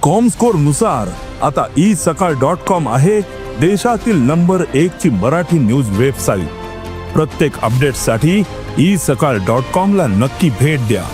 Comscore नुसार आता E सकाळ डॉट कॉम आहे देशातील नंबर एक ची मराठी न्यूज वेबसाईट. प्रत्येक अपडेटसाठी ई सकाळ डॉट कॉम ला नक्की भेट द्या.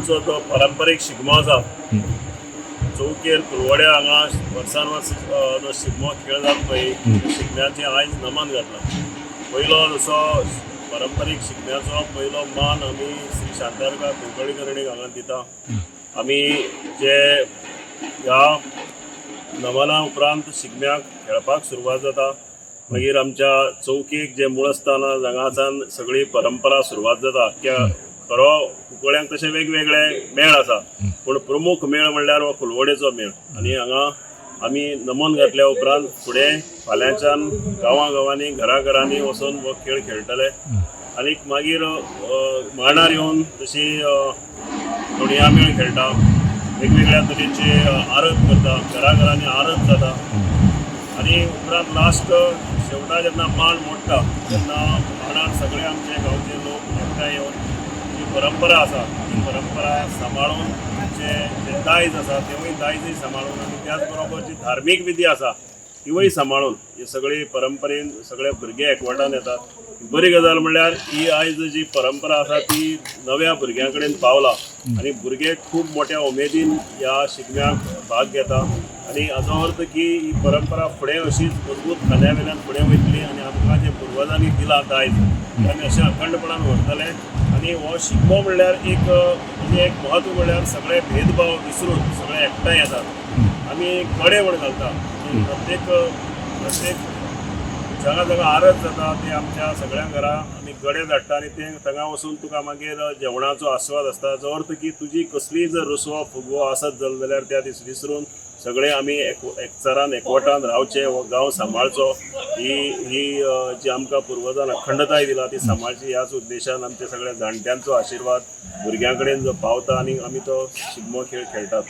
आमचो जो पारंपारीक शिगमो आसा चौकेर कुलवड्या हांगा वर्सान वर्स जो शिगमो खेळ जाता पळय, शिगम्याचें आयज नमन घातलां. पयलो जसो पारंपारीक शिगम्याचो पयलो मान आमी श्री शांतादुर्गा कुंकळी करणीक हांगा दिता. आमी जे ह्या नमना उपरांत शिगम्याक खेळपाक सुरवात जाता. मागीर आमच्या चौकेक जे मूळस्थान आहा, हांगासान सगळी परंपरा सुरवात जाता. आख्ख्या खरो कुंकळ्यांक तशे वेगवेगळे मेळ आसा, पूण प्रमुख मेळ म्हणल्यार हो कुलवडेचो मेळ. आनी हांगा आमी नमन घातल्या उपरांत फुडें फाल्यांच्यान गांवां गांवांनी घरा घरांनी वचून हो खेळ खेळटले. आनीक मागीर मांडार येवन तशी तोणया मेळ खेळटा, वेगवेगळ्या तरेचे आरत करता, घराघरांनी आरत जाता. आनी उपरांत लास्ट शेवटा जेन्ना मांड मोडटा तेन्ना मांडार सगळे आमचे गांवचे लोक एकठांय येवन जी परंपरा आसा ती परंपरा सांबाळून, आमचे जे दायज आसा तेवूय दायजूय सांबाळून आनी त्याच बरोबर जी धार्मीक विधी आसा तिवूय सांबाळून हे सगळी परंपरेन सगळे भुरगे एकवटान येतात. बरी गजाल म्हणल्यार ही आयज जी परंपरा आसा ती नव्या भुरग्यां कडेन पावला आनी भुरगे खूब मोठ्या उमेदीन ह्या शिगम्याक भाग घेता. आनी हाजो अर्थ की ही परंपरा फुडें अशीच मजबूत खांद्या वयल्यान फुडें वयतली आनी आमकां जें पुर्वजांनी दिलां दायज तें आमी अशें अखंडपणान व्हरतले. आनी हो शिगमो म्हणल्यार एक म्हणजे एक म्हत्व म्हणल्यार सगळे भेदभाव विसरून सगळे एकठांय येतात. आमी गडे म्हण घालता. प्रत्येक प्रत्येक जागा जागा आरत जाता ते आमच्या सगळ्या घरा आमी गडे धाडटा आनी ते थंगा वचून तुका मागीर जेवणाचो आस्वाद आसता. जो अर्थ की तुजी कसलीय जर रुसवो फुगवो आसत जाल्यार त्या दीस विसरून सगळे आमी एकचारान एकवटान रावचे, हो गांव सांबाळचो, ही ही जी आमकां पुर्वजान अखंडताय दिला ती सांबाळची ह्याच उद्देशान आमच्या सगळ्या जाणट्यांचो आशिर्वाद भुरग्यां कडेन जो पावता आनी आमी तो शिगमो खेळ खेळटात.